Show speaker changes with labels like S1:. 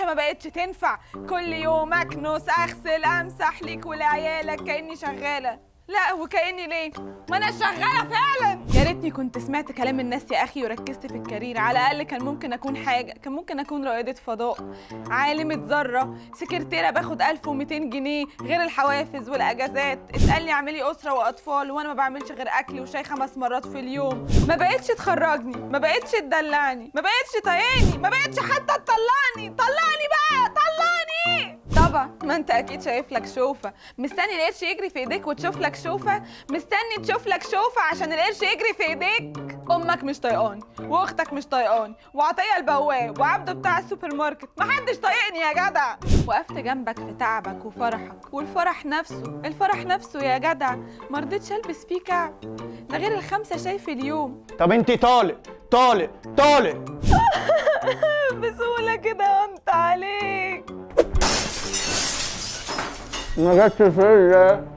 S1: ما بقتش تنفع. كل يوم اكنس، اغسل، امسح ليك ولعيالك كاني شغاله. لا وكاني ليه؟ ما انا شغالة فعلا. يا ريتني كنت سمعت كلام الناس يا اخي وركزت في ال career، على الاقل كان ممكن اكون حاجه، كان ممكن اكون رائدة فضاء، عالمه ذره، سكرتيره باخد 1200 جنيه غير الحوافز والاجازات. اتقال لي اعملي اسره واطفال وانا ما بعملش غير اكل وشاي 5 مرات في اليوم. ما بقتش تخرجني، ما بقتش تدلعني، ما بقتش طايقاني، ما بقتش حتى تطلعني. طلعني بقى، طلعني. طبعا ما انت اكيد شايف لك شوفه، مستني القرش يجري في ايديك وتشوف لك شوفه، مستني تشوف لك شوفه عشان القرش يجري في ايديك. امك مش طايقاني، واختك مش طايقاني، وعطية البواب، وعبده بتاع السوبر ماركت، محدش طايقني يا جدع. وقفت جنبك في تعبك وفرحك، والفرح نفسه، الفرح نفسه يا جدع ما رضيتش البس فيه كعب، ده غير ال5 شاي في اليوم.
S2: طب انت طالق طالق طالق.
S1: بسهولة كده انت عليك.
S2: ما جاتش فيا.